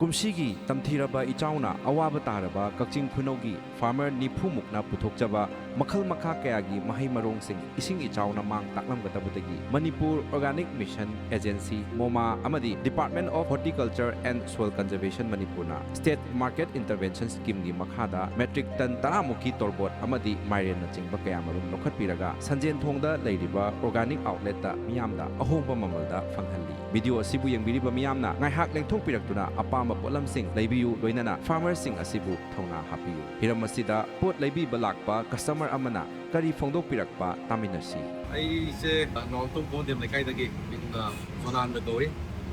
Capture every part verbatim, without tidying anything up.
ꯀꯨꯝꯁꯤꯒꯤ ꯇꯝꯊꯤꯔꯕ ꯏꯆꯥꯎꯅ ꯑꯋꯥꯕ ꯇꯥꯔꯕ ꯀꯛꯆꯤꯡ ꯈꯨꯅꯧꯒꯤ farmer ꯅꯤꯐꯨ ꯃꯨꯛꯅ ꯄꯨꯊꯣꯛꯆꯕ ꯃꯈꯜ ꯃꯈꯥ ꯀꯌꯥꯒꯤ ꯃꯍꯩ ꯃꯔꯣꯡꯁꯤꯡ ꯏꯁꯤꯡ ꯏꯆꯥꯎꯅ ꯃꯥꯡ ꯇꯥꯛꯂꯝꯒꯗꯕꯗꯒꯤ Manipur Organic Mission Agency, ꯃꯣꯃꯥ, ꯑꯃꯗꯤ Department of Horticulture and Soil Conservation ꯃꯅꯤꯄꯨꯔꯅ State Market Intervention Scheme ꯒꯤ ꯃꯈꯥꯗ metric ton ꯇꯔꯥ ꯃꯨꯛꯀꯤ ꯇꯣꯔꯕꯣꯠ ꯑꯃꯗꯤ ꯃꯥꯏꯔꯦꯟꯅꯆꯤꯡꯕ ꯀꯌꯥꯃꯔꯨꯝ ꯂꯧꯈꯠꯄꯤꯔꯒ ꯁꯟꯖꯦꯟ ꯊꯣꯡꯗ ꯂꯩꯔꯤꯕ organic outlet ꯇ ꯃꯤꯌꯥꯝꯗ ꯑꯍꯣꯡꯕ ꯃꯃꯜꯗ ꯐꯪꯍꯜꯂꯤ꯫ Video ꯑꯁꯤꯕꯨ ꯌꯦꯡꯕꯤꯔꯤꯕ ꯃꯤꯌꯥꯝꯅ ꯉꯥꯏꯍꯥꯛ ꯂꯦꯡꯊꯣꯛꯄꯤꯔꯛꯇꯨꯅ ꯑꯄꯥꯝꯕ ꯄꯣꯠꯂꯝꯁꯤꯡ ꯂꯩꯕꯤꯌꯨ, ꯂꯣꯏꯅꯅ farmer ꯁꯤꯡ ꯑꯁꯤꯕꯨ ꯊꯧꯅꯥ ꯍꯥꯞꯄꯤꯌꯨ꯫ ꯍꯤꯔꯝ ꯑꯁꯤꯗ ꯄꯣꯠ ꯂꯩꯕꯤꯕ ꯂꯥꯛꯄ customer ꯑꯃꯅ ꯀꯔꯤ ꯐꯣꯡꯗꯣꯛꯄꯤꯔꯛꯄ ꯇꯥꯃꯤꯟꯅꯁꯤ꯫ ꯑꯩꯁꯦ ꯅꯥꯎꯔꯦꯝꯊꯣꯡ ꯈꯣꯡꯉꯣꯟꯗꯦꯝ ꯂꯩꯀꯥꯏꯗꯒꯤ ꯃꯤꯡꯅ ꯖꯣꯅꯥꯟꯗ ꯀꯧꯏ꯫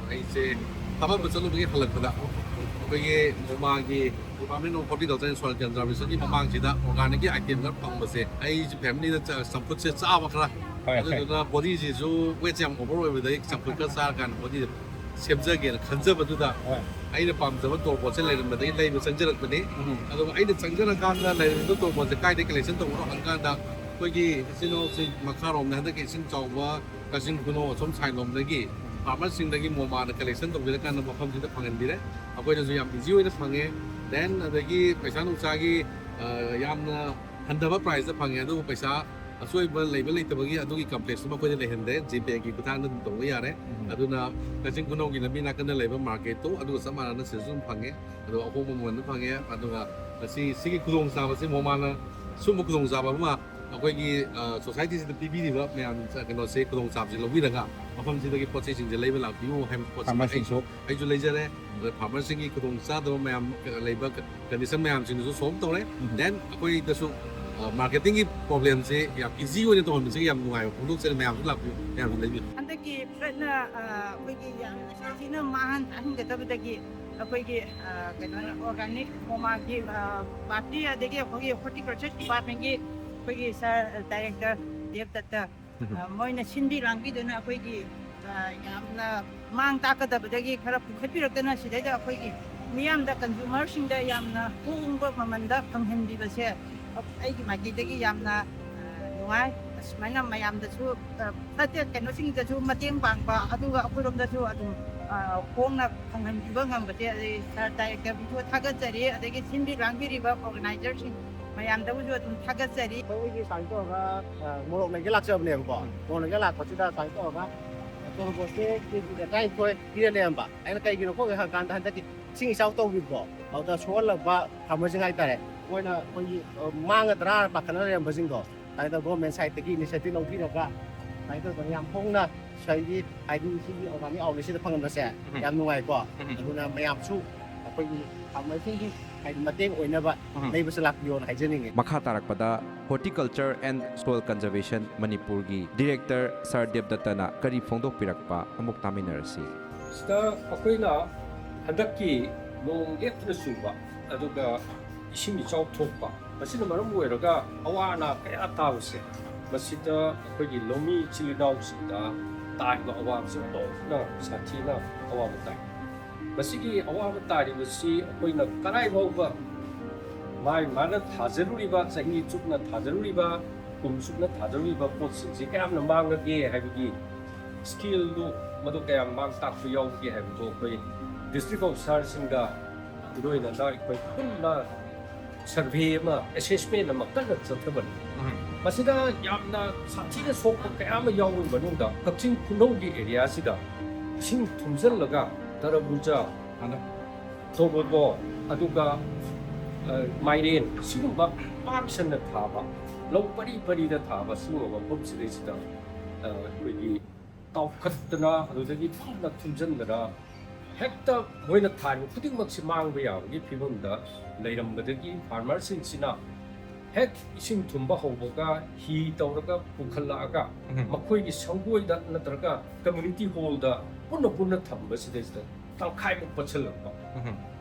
ꯑꯩꯁꯦ ꯊꯕꯛ ꯑꯃ ꯆꯠꯂꯨꯕꯒꯤ ꯍꯜꯂꯛꯄꯗ ꯑꯩꯈꯣꯏꯒꯤ ꯃꯣꯃꯥꯒꯤ Department of Horticulture and Soil Conservation ꯒꯤ ꯃꯃꯥꯡꯁꯤꯗ organic ꯀꯤ item ꯈꯔ ꯐꯪꯕꯁꯦ, ꯑꯩꯁꯦ family ꯗ ꯆ-, ꯆꯝꯐꯨꯠꯁꯦ ꯆꯥꯕ ꯈꯔ, ꯍꯣꯏ, ꯍꯣꯏ꯫ ꯑꯗꯨꯗꯨꯅ body ꯁꯤꯁꯨ weight ꯁꯦ ꯌꯥꯝ over ꯑꯣꯏꯕꯗꯒꯤ ꯆꯝꯐꯨꯠ ꯈꯔ ꯆꯥꯔꯀꯥꯟꯗ body ꯁꯦꯝꯖꯒꯦꯅ ꯈꯟꯖꯕꯗꯨꯗ, ꯍꯣꯏ꯫ ꯑꯩꯅ ꯄꯥꯝꯖꯕ ꯇꯣꯔꯕꯣꯠꯁꯦ ꯂꯩꯔꯝꯕꯗꯒꯤ ꯂꯩꯕ ꯆꯪꯖꯔꯛꯄꯅꯤ꯫ ꯎꯝ꯫ ꯑꯗꯨꯒ ꯑꯩꯅ ꯆꯪꯖꯔꯀꯥꯟꯗ ꯂꯩꯔꯝꯃꯤꯕ ꯇꯣꯔꯕꯣꯠꯁꯦ ꯀꯥꯏꯗꯩ collection ꯇꯧꯕꯅꯣ ꯍꯪꯀꯥꯟꯗ, ꯑꯩꯈꯣꯏꯒꯤ ꯏꯆꯤꯟ ꯏꯅꯥꯎꯁꯤꯡ ꯃꯈꯥꯔꯣꯝꯗ ꯍꯟꯗꯛꯀꯤ ꯏꯁꯤꯡ ꯆꯥꯎꯕ ꯀꯛꯆꯤꯡ ꯈꯨꯅꯧ ꯑꯁꯣꯝ side ꯂꯣꯝꯗꯒꯤ farmer ꯁꯤꯡꯗꯒꯤ ꯃꯣꯃꯥꯅ collection ꯇꯧꯕꯤꯔꯀꯥꯟꯗ ꯃꯐꯝꯁꯤꯗ ꯐꯪꯍꯟꯕꯤꯔꯦ꯫ ꯑꯩꯈꯣꯏꯗꯁꯨ ꯌꯥꯝ easy ꯑꯣꯏꯅ ꯐꯪꯉꯦ꯫ Then ꯑꯗꯒꯤ ꯄꯩꯁꯥ ꯅꯨꯡꯁꯥꯒꯤ, ꯑ, ꯌꯥꯝꯅ ꯍꯟꯊꯕ price ꯇ ꯐꯪꯉꯦ, ꯑꯗꯨꯕꯨ ꯄꯩꯁꯥ ꯑꯆꯣꯏꯕ ꯂꯩꯕ ꯂꯩꯇꯕꯒꯤ ꯑꯗꯨꯒꯤ complex ꯇꯨꯃ ꯑꯩꯈꯣꯏꯗ ꯂꯩꯍꯟꯗꯦ꯫ GPay ꯒꯤ ꯈꯨꯠꯊꯥꯡꯗ ꯑꯗꯨꯝ ꯇꯧꯕ ꯌꯥꯔꯦ꯫ ꯎꯝ꯫ ꯑꯗꯨꯅ ꯀꯛꯆꯤꯡ ꯈꯨꯅꯧꯒꯤ ꯂꯝꯕꯤ ꯅꯥꯀꯟꯗ ꯂꯩꯕ market ꯇꯣ ꯑꯗꯨꯒ ꯆꯞ ꯃꯥꯟꯅꯅ ꯁꯤꯗꯁꯨ ꯑꯗꯨꯝ ꯐꯪꯉꯦ꯫ ꯑꯗꯣ ꯑꯍꯣꯡꯕ ꯃꯃꯜꯗ ꯐꯪꯉꯦ꯫ ꯑꯗꯨꯒ ꯉꯁꯤ ꯁꯤꯒꯤ ꯈꯨꯗꯣꯡꯆꯥꯕꯁꯤ ꯃꯣꯃꯥꯅ ꯁꯨꯝꯕ ꯈꯨꯗꯣꯡꯆꯥꯕ ꯑꯃ ꯑꯩꯈꯣꯏꯒꯤ, ꯑ, society ꯁꯤꯗ ꯄꯤꯕꯤꯔꯤꯕ ꯃꯌꯥꯝ, ꯑ, ꯀꯩꯅꯣꯁꯦ, ꯈꯨꯗꯣꯡꯆꯥꯕꯁꯦ ꯂꯧꯕꯤꯔꯒ ꯃꯐꯝꯁꯤꯗꯒꯤ ꯄꯣꯠ ꯆꯩꯁꯤꯡꯁꯦ ꯂꯩꯕ ꯂꯥꯛꯄꯤꯌꯨ ꯍꯥꯏꯕ ꯄꯣꯠꯁꯤꯃ farmer ꯁꯤꯡꯁꯨ꯫ ꯑꯩ, ꯑꯩꯁꯨ ꯂꯩꯖꯔꯦ꯫ ꯑꯗ farmer ꯁꯤꯡꯒꯤ ꯈꯨꯗꯣꯡꯆꯥꯗꯕ ꯃꯌꯥꯝ ꯂꯩꯕ condition ꯃꯌꯥꯝꯁꯤꯡꯗꯨꯁꯨ solve ꯇꯧꯔꯦ꯫ ꯎꯝ꯫ Then ꯑꯩꯈꯣꯏꯗꯁꯨ, ꯑ, marketing ꯒꯤ problem ꯁꯦ ꯌꯥꯝ easy ꯑꯣꯏꯅ ꯇꯧꯍꯟꯕꯁꯤꯒꯤ ꯌꯥꯝ ꯅꯨꯡꯉꯥꯏꯕ ꯐꯣꯡꯗꯣꯛꯆꯔꯤ꯫ ꯃꯌꯥꯝꯁꯨ ꯂꯥꯛꯄꯤꯌꯨ, ꯃꯌꯥꯝꯁꯨ ꯂꯩꯕꯤꯌꯨ꯫ ꯍꯟꯗꯛꯀꯤ flood ꯅ, ꯑ, ꯑꯩꯈꯣꯏꯒꯤ ꯌꯥꯝꯅ ꯁꯥꯊꯤꯅ ꯃꯥꯡꯍꯟ ꯇꯥꯛꯍꯟꯒꯗꯕꯗꯒꯤ ꯑꯩꯈꯣꯏꯒꯤ, ꯑ, ꯀꯩꯅꯣꯅ organic ꯃꯣꯃꯥꯒꯤ, ꯑ, party ꯑꯗꯒꯤ ꯑꯩꯈꯣꯏꯒꯤ horticulture department ꯀꯤ ꯑꯩꯈꯣꯏꯒꯤ sir director ꯗꯦꯕꯗꯠꯇ, ꯎꯝ꯫ ꯑ, ꯃꯣꯏꯅ ꯁꯤꯟꯕꯤ ꯂꯥꯡꯕꯤꯗꯨꯅ ꯑꯩꯈꯣꯏꯒꯤ, ꯑ, ꯌꯥꯝꯅ ꯃꯥꯡ ꯇꯥꯛꯀꯗꯕꯗꯒꯤ ꯈꯔ ꯄꯨꯈꯠꯄꯤꯔꯛꯇꯅ ꯁꯤꯗꯩꯗ ꯑꯩꯈꯣꯏꯒꯤ ꯃꯤꯌꯥꯝꯗ consumer ꯁꯤꯡꯗ ꯌꯥꯝꯅ ꯍꯣꯡꯕ ꯃꯃꯜꯗ ꯐꯪꯍꯟꯕꯤꯕꯁꯦ ꯑꯩꯒꯤ ꯃꯥꯏꯀꯩꯗꯒꯤ ꯌꯥꯝꯅ, ꯑ, ꯅꯨꯡꯉꯥꯏ꯫ ꯑꯁꯨꯃꯥꯏꯅ ꯃꯌꯥꯝꯗꯁꯨ, ꯑ, ꯐꯠꯇꯦ ꯀꯩꯅꯣꯁꯤꯡꯗꯁꯨ ꯃꯇꯦꯡ ꯄꯥꯡꯕ, ꯑꯗꯨꯒ ꯑꯩꯈꯣꯏꯔꯣꯝꯗꯁꯨ ꯑꯗꯨꯝ ꯑ, ꯍꯣꯡꯅ ꯐꯪꯍꯟꯕꯤꯕ ꯉꯝꯕꯁꯦ, ꯑꯗꯩ ꯁꯥꯔ ꯗꯥꯏꯔꯦꯛꯇꯔꯕꯨꯁꯨ ꯊꯥꯒꯠꯆꯔꯤ, ꯑꯗꯒꯤ ꯁꯤꯟꯕꯤ ꯂꯥꯡꯕꯤꯔꯤꯕ ꯑꯣꯔꯒꯅꯥꯏꯖꯔꯁꯤꯡ ꯃꯌꯥꯝꯗꯕꯨꯁꯨ ꯑꯗꯨꯝ ꯊꯥꯒꯠꯆꯔꯤ꯫ ꯑꯩꯈꯣꯏꯒꯤ ꯁꯨꯃꯥꯏꯅ ꯇꯧꯔꯒ, ꯑ, ꯃꯣꯔꯣꯛ ꯂꯩꯒꯦ ꯂꯥꯛꯆꯕꯅꯦꯕꯀꯣ꯫ ꯎꯝ꯫ ꯃꯣꯔꯣꯛ ꯂꯩꯒꯦ ꯂꯥꯛꯄꯁꯤꯗ ꯁꯨꯃꯥꯏꯅ ꯇꯧꯔꯒ ꯇꯣꯔꯕꯣꯠꯁꯦ ꯀꯦꯖꯤꯗ ꯇꯔꯥꯅꯤꯊꯣꯏ ꯄꯤꯔ ꯂꯩꯔꯝꯕ꯫ ꯑꯩꯅ ꯀꯩꯒꯤꯅꯣ ꯈꯣꯠꯀꯦ ꯍꯪꯉ ꯀꯥꯟꯗ ꯍꯟꯗꯛꯀꯤ ꯏꯁꯤꯡ ꯏꯆꯥꯎ ꯇꯧꯈꯤꯕꯗꯣ, ꯑꯗꯨꯗ ꯁꯣꯛꯍꯜꯂꯛꯄ ꯐꯥꯔꯃꯔꯁꯤꯡ ꯍꯥꯏꯇꯥꯔꯦ, ꯃꯣꯏꯅ ꯑꯩꯈꯣꯏꯒꯤ, ꯑ, ꯃꯥꯡꯒꯗ꯭ꯔꯥ ꯄꯥꯈꯠꯅ ꯂꯩꯔꯝꯕꯁꯤꯡꯗꯣ, ꯁꯨꯃꯥꯏꯅ ꯇꯧꯗꯅ ꯒꯣꯔꯃꯦꯟ ꯁꯥꯏꯠꯇꯒꯤ ꯏꯅꯤꯁꯤꯌꯦꯇꯤꯚ ꯂꯧꯕꯤꯔꯒ ꯁꯨꯃꯥꯏꯅ ꯇꯧꯗꯅ ꯌꯥꯝ ꯍꯣꯡꯅ ꯉꯁꯥꯏꯒꯤ ꯍꯥꯏꯗꯤ ꯁꯤꯒꯤ ꯑꯣꯔꯒꯥꯅꯤꯛ ꯑꯥꯎꯠꯂꯦꯠꯁꯤꯗ ꯐꯪꯍꯟꯕꯁꯦ ꯎꯝ꯫ ꯌꯥꯝ ꯅꯨꯡꯉꯥꯏꯀꯣ꯫ ꯎꯝ꯫ ꯑꯗꯨꯅ ꯃꯌꯥꯝꯁꯨ ꯑꯩꯈꯣꯏꯒꯤ ꯐꯥꯔꯃꯔꯁꯤꯡꯒꯤ ꯍꯥꯏꯗꯤ ꯃꯇꯦꯡ ꯑꯣꯏꯅꯕ ꯎꯝ꯫ ꯂꯩꯕꯁꯨ ꯂꯥꯛꯄꯤꯌꯣꯅ ꯍꯥꯏꯖꯅꯤꯡꯉꯤ꯫ ꯃꯈꯥ ꯇꯥꯔꯛꯄꯗ Horticulture and Soil Conservation ꯃꯅꯤꯄꯨꯔꯒꯤ ꯗꯤꯔꯦꯛꯇꯔ ꯁꯥꯔ ꯗꯦꯕꯗꯠꯇꯅ ꯀꯔꯤ ꯐꯣꯡꯗꯣꯛꯄꯤꯔꯛꯄ ꯑꯃꯨꯛ ꯇꯥꯃꯤꯟꯅꯔꯁꯤ꯫ ꯁꯤꯗ ꯑꯩꯈꯣꯏꯅ ꯍꯟꯗꯛꯀꯤ ꯅꯣꯡ ꯂꯦꯞꯇꯅ ꯆꯨꯕ, ꯑꯗꯨꯒ ꯏꯁꯤꯡ ꯏꯆꯥꯎ ꯊꯣꯛꯄ, ꯃꯁꯤꯅ ꯃꯔꯝ ꯑꯣꯏꯔꯒ ꯑꯋꯥ ꯑꯅꯥ ꯀꯌꯥ ꯇꯥꯕꯁꯦ, ꯃꯁꯤꯗ ꯑꯩꯈꯣꯏꯒꯤ ꯂꯧꯃꯤ ꯏꯆꯤꯜ ꯏꯅꯥꯎꯁꯤꯡꯗ ꯇꯥꯔꯤꯕ ꯑꯋꯥꯕꯁꯤ ꯑꯣꯟꯊꯣꯛꯅ ꯁꯥꯊꯤꯅ ꯑꯋꯥꯕ ꯇꯥꯏ꯫ ꯃꯁꯤꯒꯤ ꯑꯋꯥꯕ ꯇꯥꯔꯤꯕꯁꯤ ꯑꯩꯈꯣꯏꯅ ꯀꯗꯥꯏ ꯐꯥꯎꯕ ꯃꯥꯏ ꯃꯥꯅ ꯊꯥꯖꯔꯨꯔꯤꯕ, ꯆꯍꯤ ꯆꯨꯞꯅ ꯊꯥꯖꯔꯨꯔꯤꯕ, ꯀꯨꯝ ꯆꯨꯞꯅ ꯊꯥꯖꯔꯨꯔꯤꯕ ꯄꯣꯠꯁꯤꯡꯁꯤ ꯀꯌꯥꯝꯅ ꯃꯥꯡꯉꯒꯦ ꯍꯥꯏꯕꯒꯤ ꯁ꯭ꯀꯦꯜꯗꯨ, ꯃꯗꯨ ꯀꯌꯥꯝ ꯃꯥꯡ ꯇꯥꯛꯄ ꯌꯥꯎꯒꯦ ꯍꯥꯏꯕꯗꯨ ꯑꯩꯈꯣꯏ ꯗꯤꯁꯇ꯭ꯔꯤꯛ ꯑꯣꯐꯤꯁꯥꯔꯁꯤꯡꯒ ꯂꯣꯏꯅꯅ ꯑꯩꯈꯣꯏ ꯄꯨꯟꯅ ꯁꯔꯚꯦ ꯑꯃ, ꯑꯦꯁꯦꯁꯃꯦꯟ ꯑꯃ ꯀꯟꯅ ꯆꯠꯊꯕꯅꯤ꯫ ꯎꯝ꯫ ꯃꯁꯤꯗ ꯌꯥꯝꯅ ꯁꯥꯊꯤꯅ ꯁꯣꯛꯄ ꯀꯌꯥ ꯑꯃ ꯌꯥꯎꯔꯕ ꯃꯅꯨꯡꯗ ꯀꯛꯆꯤꯡ ꯈꯨꯅꯧꯒꯤ ꯑꯦꯔꯤꯌꯥꯁꯤꯗ ꯏꯁꯤꯡ ꯊꯨꯝꯖꯤꯜꯂꯒ ꯇꯔꯕꯨꯖꯥ, ꯇꯣꯔꯕꯣꯠ, ꯑꯗꯨꯒ, ꯑ, ꯃꯥꯏꯔꯦꯟ, ꯁꯤꯒꯨꯝꯕ ꯄꯥꯛ ꯁꯟꯅ ꯊꯥꯕ, ꯂꯧ ꯄꯔꯤ ꯄꯔꯤꯗ ꯊꯥꯕ ꯁꯤꯒꯨꯝꯕ ꯃꯐꯝꯁꯤꯗꯩꯁꯤꯗ, ꯑ, ꯑꯩꯈꯣꯏꯒꯤ ꯇꯥꯎꯈꯠꯇꯅ, ꯑꯗꯨꯗꯒꯤ ꯄꯨꯟꯅ ꯊꯨꯝꯖꯤꯟꯗꯅ, ꯍꯦꯛꯇ ꯃꯣꯏꯅ ꯊꯥꯔꯤꯕ ꯈꯨꯗꯤꯡꯃꯛꯁꯤ ꯃꯥꯡꯕ ꯌꯥꯕꯒꯤ ꯐꯤꯕꯝꯗ ꯂꯩꯔꯝꯕꯗꯒꯤ, ꯐꯥꯔꯃꯔꯁꯤꯡꯁꯤꯅ ꯍꯦꯛ ꯏꯁꯤꯡ ꯊꯨꯝꯕ ꯍꯧꯕꯒ ꯍꯤ ꯇꯧꯔꯒ ꯄꯨꯈꯠꯂꯛꯑꯒ, ꯎꯝ꯫ ꯃꯈꯣꯏꯒꯤ ꯁꯪꯒꯣꯏꯗ ꯅꯠꯇ꯭ꯔꯒ ꯀꯝꯃ꯭ꯌꯨꯅꯤꯇꯤ ꯍꯣꯜꯗ ꯄꯨꯟꯅ ꯄꯨꯟꯅ ꯊꯝꯕꯁꯤꯗꯩꯁꯤꯗ ꯇꯪꯈꯥꯏꯃꯨꯛ ꯄꯠꯁꯤꯜꯂꯛꯄ, ꯎꯝ꯫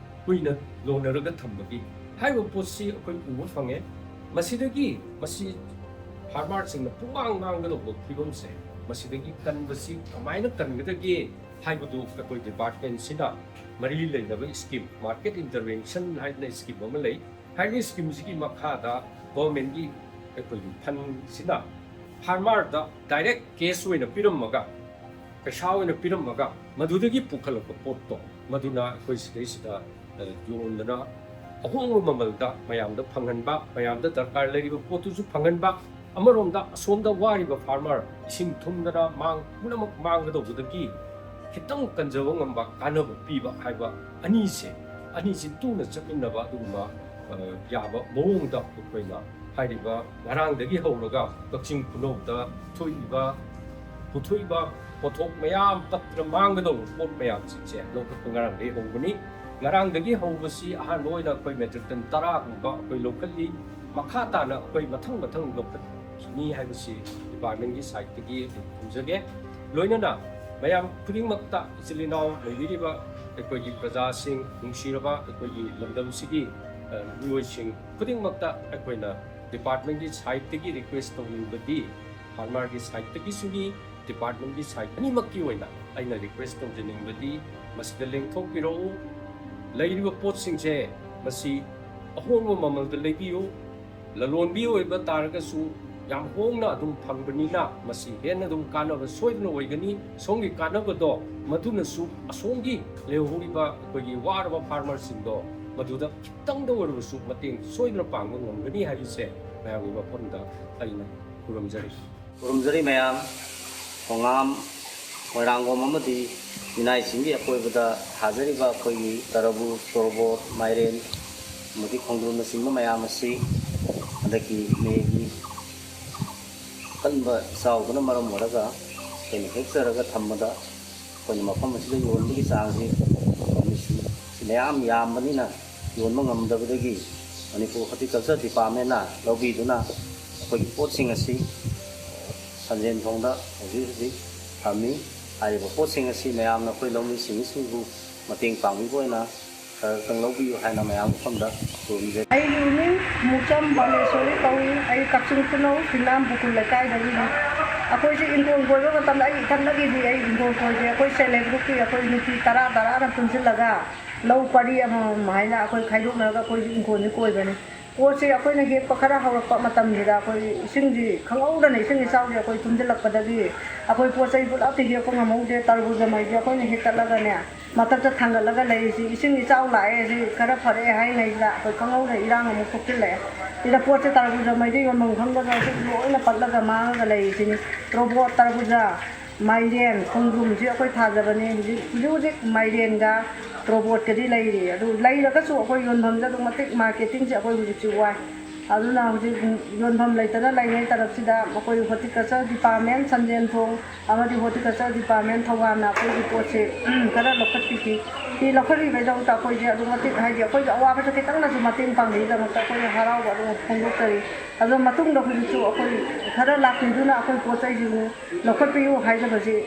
ꯀꯨꯏꯅ ꯂꯣꯟꯅꯔꯒ ꯊꯝꯕꯒꯤ ꯍꯥꯏꯔꯤꯕ ꯄꯣꯠꯁꯤ ꯑꯩꯈꯣꯏ ꯎꯕ ꯐꯪꯉꯦ꯫ ꯃꯁꯤꯗꯒꯤ ꯃꯁꯤ ꯐꯥꯔꯃꯔꯁꯤꯡꯅ ꯄꯨꯡꯃꯥꯡ ꯃꯥꯡꯒꯗꯧꯕ ꯐꯤꯕꯝꯁꯦ, ꯃꯁꯤꯗꯒꯤ ꯀꯟꯕꯁꯤ ꯀꯃꯥꯏꯅ ꯀꯟꯒꯗꯒꯦ ꯍꯥꯏꯕꯗꯨ ꯑꯩꯈꯣꯏ ꯗꯤꯄꯥꯔꯠꯃꯦꯟꯁꯤꯅ ꯃꯔꯤ ꯂꯩꯅꯕ ꯁ꯭ꯀꯤꯝ, ꯃꯥꯔꯀꯦꯠ ꯏꯟꯇꯔꯚꯦꯟꯁꯟ ꯍꯥꯏꯗꯅ ꯁ꯭ꯀꯤꯝ ꯑꯃ ꯂꯩ꯫ ꯍꯥꯏꯔꯤꯕ ꯁ꯭ꯀꯤꯝꯁꯤꯒꯤ ꯃꯈꯥꯗ ꯒꯣꯔꯃꯦꯟꯒꯤ ꯑꯩꯈꯣꯏꯒꯤ ꯐꯟꯁꯤꯅ ꯐꯥꯔꯃꯔꯗ ꯗꯥꯏꯔꯦꯛ ꯀꯦꯁ ꯑꯣꯏꯅ ꯄꯤꯔꯝꯃꯒ, ꯄꯩꯁꯥ ꯑꯣꯏꯅ ꯄꯤꯔꯝꯃꯒ ꯃꯗꯨꯗꯒꯤ ꯄꯨꯈꯠꯂꯛꯄ ꯄꯣꯠꯇꯣ ꯃꯗꯨꯅ ꯑꯩꯈꯣꯏ ꯁꯤꯗꯩꯁꯤꯗ ꯌꯣꯟꯗꯅ ꯑꯍꯣꯡꯕ ꯃꯃꯜꯗ ꯃꯌꯥꯝꯗ ꯐꯪꯍꯟꯕ, ꯃꯌꯥꯝꯗ ꯗꯔꯀꯥꯔ ꯂꯩꯔꯤꯕ ꯄꯣꯠꯇꯨꯁꯨ ꯐꯪꯍꯟꯕ, ꯑꯃꯔꯣꯝꯗ ꯑꯁꯣꯝꯗ ꯋꯥꯔꯤꯕ ꯐꯥꯔꯃꯔ, ꯏꯁꯤꯡ ꯊꯨꯝꯗꯅ ꯃꯥꯡ ꯄꯨꯝꯅꯃꯛ ꯃꯥꯡꯒꯗꯧꯕꯗꯒꯤ ꯈꯤꯇꯪ ꯀꯟꯖꯕ ꯉꯝꯕ, ꯀꯥꯟꯅꯕ ꯄꯤꯕ ꯍꯥꯏꯕ ꯑꯅꯤꯁꯦ, ꯑꯅꯤꯁꯤ ꯇꯨꯅ ꯆꯠꯃꯤꯟꯅꯕ ꯑꯗꯨꯒꯨꯝꯕ ꯌꯥꯕ ꯃꯑꯣꯡꯗ ꯑꯩꯈꯣꯏꯅ ꯍꯥꯏꯔꯤꯕ ꯉꯔꯥꯡꯗꯒꯤ ꯍꯧꯔꯒ ꯀꯛꯆꯤꯡ ꯈꯨꯅꯧꯗ ꯊꯣꯛꯏꯕ, ꯄꯨꯊꯣꯛꯏꯕ ꯄꯣꯠꯊꯣꯛ ꯃꯌꯥꯝ, ꯄꯠꯇ꯭ꯔ ꯃꯥꯡꯒꯗꯧꯕ ꯄꯣꯠ ꯃꯌꯥꯝꯁꯤꯡꯁꯦ ꯂꯧꯈꯠꯄ ꯉꯔꯥꯡꯗꯒꯤ ꯍꯧꯕꯅꯤ꯫ ꯉꯔꯥꯡꯗꯒꯤ ꯍꯧꯕꯁꯤ ꯑꯍꯥꯟꯕ ꯑꯣꯏꯅ ꯑꯩꯈꯣꯏ ꯃꯦꯇ꯭ꯔꯤꯛ ꯇꯟ ꯇꯔꯥꯒꯨꯝꯕ ꯑꯩꯈꯣꯏ ꯂꯧꯈꯠꯂꯤ꯫ ꯃꯈꯥ ꯇꯥꯅ ꯑꯩꯈꯣꯏ ꯃꯊꯪ ꯃꯊꯪ ꯂꯧꯈꯠꯈꯤꯅꯤ ꯍꯥꯏꯕꯁꯤ ꯗꯤꯄꯥꯔꯠꯃꯦꯟꯒꯤ ꯁꯥꯏꯠꯇꯒꯤ ꯑꯩ ꯊꯝꯖꯒꯦ꯫ ꯂꯣꯏꯅꯅ ꯃꯌꯥꯝ ꯈꯨꯗꯤꯡꯃꯛꯇ, ꯏꯆꯤꯜ ꯏꯅꯥꯎ ꯂꯩꯕꯤꯔꯤꯕ ꯑꯩꯈꯣꯏꯒꯤ ꯄ꯭ꯔꯖꯥꯁꯤꯡ, ꯅꯨꯡꯁꯤꯔꯕ ꯑꯩꯈꯣꯏꯒꯤ ꯂꯝꯗꯝꯁꯤꯒꯤ ꯃꯤꯑꯣꯏꯁꯤꯡ ꯈꯨꯗꯤꯡꯃꯛꯇ ꯑꯩꯈꯣꯏꯅ ꯗꯤꯄꯥꯔꯠꯃꯦꯟꯒꯤ ꯁꯥꯏꯠꯇꯒꯤ ꯔꯤꯀ꯭ꯋꯦꯁ ꯇꯧꯅꯤꯡꯕꯗꯤ, ꯐꯥꯔꯃꯔꯒꯤ ꯁꯥꯏꯠꯇꯒꯤꯁꯨꯅꯤ, ꯗꯤꯄꯥꯔꯠꯃꯦꯟꯒꯤ ꯁꯥꯏꯠ ꯑꯅꯤꯃꯛꯀꯤ ꯑꯣꯏꯅ ꯑꯩꯅ ꯔꯤꯀ꯭ꯋꯦꯁ ꯇꯧꯖꯅꯤꯡꯕꯗꯤ, ꯃꯁꯤꯗ ꯂꯦꯡꯊꯣꯛꯄꯤꯔꯛꯎ꯫ ꯂꯩꯔꯤꯕ ꯄꯣꯠꯁꯤꯡꯁꯦ ꯃꯁꯤ ꯑꯍꯣꯡꯕ ꯃꯃꯜꯗ ꯂꯩꯕꯤꯌꯨ꯫ ꯂꯂꯣꯟꯕꯤ ꯑꯣꯏꯕ ꯇꯥꯔꯒꯁꯨ ꯌꯥꯝ ꯍꯣꯡꯅ ꯑꯗꯨꯝ ꯐꯪꯕꯅꯤꯅ ꯃꯁꯤ ꯍꯦꯟꯅ ꯑꯗꯨꯝ ꯀꯥꯟꯅꯕ ꯁꯣꯏꯗꯅ ꯑꯣꯏꯒꯅꯤ꯫ ꯁꯣꯝꯒꯤ ꯀꯥꯟꯅꯕꯗꯣ ꯃꯗꯨꯅꯁꯨ ꯑꯁꯣꯝꯒꯤ ꯂꯩꯍꯧꯔꯤꯕ ꯑꯩꯈꯣꯏꯒꯤ ꯋꯥꯔꯕ ꯐꯥꯔꯃꯔꯁꯤꯡꯗꯣ ꯃꯗꯨꯗ ꯈꯤꯇꯪꯗ ꯑꯣꯏꯔꯕꯁꯨ ꯃꯇꯦꯡ ꯁꯣꯏꯗꯅ ꯄꯥꯡꯕ ꯉꯝꯒꯅꯤ ꯍꯥꯏꯕꯁꯦ ꯃꯌꯥꯝꯒꯤ ꯃꯐꯝꯗ ꯑꯩꯅ ꯈꯨꯔꯨꯝꯖꯔꯤ꯫ ꯈꯨꯔꯨꯝꯖꯔꯤ ꯃꯌꯥꯝ꯫ ꯈꯣꯡꯉꯥꯝ ꯃꯣꯏꯔꯥꯡꯒꯣꯝ ꯑꯃꯗꯤ ꯃꯤꯅꯥꯏꯁꯤꯡꯒꯤ ꯑꯀꯣꯏꯕꯗ ꯊꯥꯖꯔꯤꯕ ꯑꯩꯈꯣꯏꯒꯤ ꯇꯔꯕꯨꯖ, ꯇꯣꯔꯕꯣꯠ, ꯃꯥꯏꯔꯦꯟ ꯑꯃꯗꯤ ꯈꯣꯡꯗ꯭ꯔꯨꯝꯅꯆꯤꯡꯕ ꯃꯌꯥꯝ ꯑꯁꯤ ꯍꯟꯗꯛꯀꯤ ꯃꯦꯒꯤ ꯑꯀꯟꯕ ꯏꯆꯥꯎꯗꯨꯅ ꯃꯔꯝ ꯑꯣꯏꯔꯒ ꯑꯩꯈꯣꯏꯅ ꯍꯦꯛꯆꯔꯒ ꯊꯝꯕꯗ ꯑꯩꯈꯣꯏꯅ ꯃꯐꯝ ꯑꯁꯤꯗ ꯌꯣꯟꯕꯒꯤ ꯆꯥꯡꯁꯤ ꯃꯌꯥꯝ ꯌꯥꯝꯕꯅꯤꯅ ꯌꯣꯟꯕ ꯉꯝꯗꯕꯗꯒꯤ ꯃꯅꯤꯄꯨꯔ ꯍꯣꯔꯇꯤꯀꯜꯆꯔ ꯗꯤꯄꯥꯔꯠꯃꯦꯟꯅ ꯂꯧꯕꯤꯗꯨꯅ ꯑꯩꯈꯣꯏꯒꯤ ꯄꯣꯠꯁꯤꯡ ꯑꯁꯤ ꯁꯟꯖꯦꯟ ꯊꯣꯡꯗ ꯍꯧꯖꯤꯛ ꯍꯧꯖꯤꯛ ꯊꯝꯃꯤ꯫ ꯍꯥꯏꯔꯤꯕ ꯄꯣꯠꯁꯤꯡ ꯑꯁꯤ ꯃꯌꯥꯝꯅ ꯑꯩꯈꯣꯏ ꯂꯧꯃꯤꯁꯤꯡꯁꯤꯕꯨ ꯃꯇꯦꯡ ꯄꯥꯡꯕꯤꯕ ꯑꯣꯏꯅ ꯈꯔ ꯈꯔ ꯂꯧꯕꯤꯌꯨ ꯍꯥꯏꯅ ꯃꯌꯥꯝꯒꯤ ꯃꯐꯝꯗ ꯈꯨꯔꯨꯝꯖꯔꯤ꯫ ꯑꯩꯒꯤ ꯃꯤꯡ ꯃꯨꯛꯆꯝ ꯕꯥꯂꯦꯁꯣꯔꯤ ꯀꯧꯏ꯫ ꯑꯩ ꯀꯛꯆꯤꯡ ꯈꯨꯅꯧ ꯁꯤꯡꯅꯥꯝ ꯕꯨꯀꯨꯜ ꯂꯩꯀꯥꯏꯗꯒꯤꯅꯤ꯫ ꯑꯩꯈꯣꯏꯁꯤ ꯏꯪꯈꯣꯜ ꯀꯣꯏꯕ ꯃꯇꯝꯗ ꯑꯩ ꯏꯊꯟꯗꯒꯤꯗꯤ ꯑꯩ ꯏꯪꯈꯣꯜ ꯀꯣꯏꯗꯦ꯫ ꯑꯩꯈꯣꯏ ꯁꯦꯜꯐ ꯍꯦꯜꯞ ꯒ꯭ꯔꯨꯞꯀꯤ ꯑꯩꯈꯣꯏ ꯅꯨꯄꯤ ꯇꯔꯥ ꯇꯔꯥꯅ ꯄꯨꯟꯁꯤꯜꯂꯒ ꯂꯧ ꯄꯔꯤ ꯑꯃꯃꯝ ꯍꯥꯏꯅ ꯑꯩꯈꯣꯏ ꯈꯥꯏꯗꯣꯛꯅꯔꯒ ꯑꯩꯈꯣꯏꯁꯤ ꯏꯪꯈꯣꯜꯁꯤ ꯀꯣꯏꯕꯅꯤ꯫ ꯄꯣꯠꯁꯦ ꯑꯩꯈꯣꯏꯅ ꯍꯦꯛꯄ ꯈꯔ ꯍꯧꯔꯛꯄ ꯃꯇꯝꯁꯤꯗ ꯑꯩꯈꯣꯏ ꯏꯁꯤꯡꯁꯤ ꯈꯪꯍꯧꯗꯅ ꯏꯁꯤꯡ ꯏꯆꯥꯎꯁꯦ ꯑꯩꯈꯣꯏ ꯊꯨꯝꯖꯤꯜꯂꯛꯄꯗꯒꯤ ꯑꯩꯈꯣꯏ ꯄꯣꯠ ꯆꯩ ꯄꯨꯂꯞꯇꯤ ꯍꯦꯛꯄ ꯉꯝꯍꯧꯗꯦ꯫ ꯇꯔꯕꯨꯖ ꯃꯩꯁꯦ ꯑꯩꯈꯣꯏꯅ ꯍꯦꯛꯇꯠꯂꯒꯅꯦ, ꯃꯊꯛꯇ ꯊꯥꯡꯒꯠꯂꯒ ꯂꯩꯔꯤꯁꯤ, ꯏꯁꯤꯡ ꯏꯆꯥꯎ ꯂꯥꯛꯑꯦ, ꯁꯤ ꯈꯔ ꯐꯔꯛꯑꯦ ꯍꯥꯏꯉꯩꯁꯤꯗ ꯑꯩꯈꯣꯏ ꯈꯪꯍꯧꯗꯅ ꯏꯔꯥꯡ ꯑꯃꯨꯛ ꯊꯣꯛꯆꯤꯜꯂꯛꯑꯦ꯫ ꯁꯤꯗ ꯄꯣꯠꯁꯦ ꯇꯔꯕꯨꯖ ꯃꯩꯗ ꯌꯣꯟꯐꯝ ꯈꯪꯗꯗꯅ ꯁꯤ ꯂꯣꯏꯅ ꯄꯠꯂꯒ ꯃꯥꯡꯉꯒ ꯂꯩꯔꯤꯁꯤꯅꯤ꯫ ꯇꯣꯔꯕꯣꯠ, ꯇꯔꯕꯨꯖ, ꯃꯥꯏꯔꯦꯟ, ꯈꯣꯡꯗ꯭ꯔꯨꯝꯁꯤ ꯑꯩꯈꯣꯏ ꯊꯥꯖꯕꯅꯤ꯫ ꯍꯧꯖꯤꯛ, ꯍꯧꯖꯤꯛ ꯍꯧꯖꯤꯛ ꯃꯥꯏꯔꯦꯟꯒ ꯇꯣꯔꯕꯣꯠꯀꯗꯤ ꯂꯩꯔꯤ꯫ ꯑꯗꯨ ꯂꯩꯔꯒꯁꯨ ꯑꯩꯈꯣꯏ ꯌꯣꯟꯐꯝꯗ ꯑꯗꯨꯛ ꯃꯇꯤꯛ ꯃꯥꯔꯀꯦꯇꯤꯡꯁꯦ ꯑꯩꯈꯣꯏ ꯍꯧꯖꯤꯛꯁꯨ ꯋꯥꯏ꯫ ꯑꯗꯨꯅ ꯍꯧꯖꯤꯛ ꯌꯣꯟꯐꯝ ꯂꯩꯇꯅ ꯂꯩꯉꯩ ꯇꯔꯞꯁꯤꯗ ꯑꯩꯈꯣꯏ ꯍꯣꯔꯇꯤꯀꯜꯆꯔ ꯗꯤꯄꯥꯔꯠꯃꯦꯟ ꯁꯟꯖꯦꯟꯊꯣꯡ ꯑꯃꯗꯤ ꯍꯣꯔꯇꯤꯀꯜꯆꯔ ꯗꯤꯄꯥꯔꯠꯃꯦꯟ ꯊꯧꯕꯥꯜꯅ ꯑꯩꯈꯣꯏꯒꯤ ꯄꯣꯠꯁꯦ ꯈꯔ ꯂꯧꯈꯠꯄꯤꯈꯤ꯫ ꯁꯤ ꯂꯧꯈꯠꯄꯤꯕꯩꯗꯃꯛꯇ ꯑꯩꯈꯣꯏꯁꯦ ꯑꯗꯨꯛ ꯃꯇꯤꯛ, ꯍꯥꯏꯗꯤ ꯑꯩꯈꯣꯏꯒꯤ ꯑꯋꯥꯕꯁꯦ ꯈꯤꯇꯪꯅꯁꯨ ꯃꯇꯦꯡ ꯄꯥꯡꯕꯤꯕꯒꯤꯗꯃꯛꯇ ꯑꯩꯈꯣꯏꯅ ꯍꯔꯥꯎꯕ ꯑꯗꯨꯝ ꯐꯣꯡꯗꯣꯛꯆꯔꯤ꯫ ꯑꯗꯣ ꯃꯇꯨꯡꯗ ꯍꯧꯖꯤꯛꯁꯨ ꯑꯩꯈꯣꯏ ꯈꯔ ꯂꯥꯛꯄꯤꯗꯨꯅ ꯑꯩꯈꯣꯏ ꯄꯣꯠ ꯆꯩꯁꯤꯡ ꯂꯧꯈꯠꯄꯤꯌꯨ ꯍꯥꯏꯖꯕꯁꯤ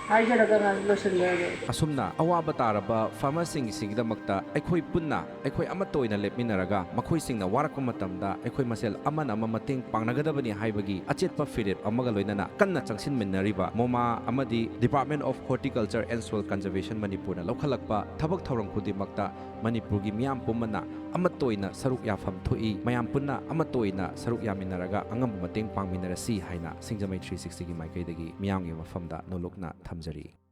ꯍꯥꯏꯖꯔꯒ ꯂꯣꯏꯁꯤꯟꯖꯔꯒꯦ꯫ ꯑꯁꯨꯝꯅ ꯑꯋꯥꯕ ꯇꯥꯔꯕ ꯐꯥꯔꯃꯔꯁꯤꯡꯁꯤꯒꯤꯗꯃꯛꯇ ꯑꯩꯈꯣꯏ ꯄꯨꯟꯅ, ꯑꯩꯈꯣꯏ ꯑꯃꯠꯇ ꯑꯣꯏꯅ ꯂꯦꯞꯃꯤꯟꯅꯔꯒ ꯃꯈꯣꯏꯁꯤꯡꯅ ꯋꯥꯔꯛꯄ ꯃꯇꯝꯗ ꯑꯩꯈꯣꯏ ꯃꯁꯦꯜ ꯑꯃꯅ ꯑꯃ ꯃꯇꯦꯡ ꯄꯥꯡꯅꯒꯗꯕꯅꯤ ꯍꯥꯏꯕꯒꯤ ꯑꯆꯦꯠꯄ ꯐꯤꯔꯦꯞ ꯑꯃꯒ ꯂꯣꯏꯅꯅ ꯀꯟꯅ ꯆꯪꯁꯤꯟꯃꯤꯟꯅꯔꯤꯕ ꯃꯣꯃꯥ ꯑꯃꯗꯤ Department of Horticulture and Soil Conservation ꯃꯅꯤꯄꯨꯔꯅ ꯂꯧꯈꯠꯂꯛꯄ ꯊꯕꯛ ꯊꯧꯔꯝ ꯈꯨꯗꯤꯡꯃꯛꯇ ꯃꯅꯤꯄꯨꯔꯒꯤ ꯃꯤꯌꯥꯝ ꯄꯨꯝꯕꯅ ꯑꯃꯠꯇ ꯑꯣꯏꯅ ꯁꯔꯨꯛ ꯌꯥꯐꯝ ꯊꯣꯛꯏ꯫ ꯃꯌꯥꯝ ꯄꯨꯟꯅ ꯑꯃꯠꯇ ꯑꯣꯏꯅ ꯁꯔꯨꯛ ꯌꯥꯃꯤꯟꯅꯔꯒ ꯑꯉꯝꯕ ꯃꯇꯦꯡ ꯄꯥꯡꯃꯤꯟꯅꯔꯁꯤ ꯍꯥꯏꯅ ꯁꯤꯡꯖꯃꯩ three sixtyꯒꯤ ꯃꯥꯏꯀꯩꯗꯒꯤ ꯃꯤꯌꯥꯝꯒꯤ ꯃꯐꯝꯗ ꯅꯣꯂꯨꯛꯅ ꯊꯝꯖꯔꯤ꯫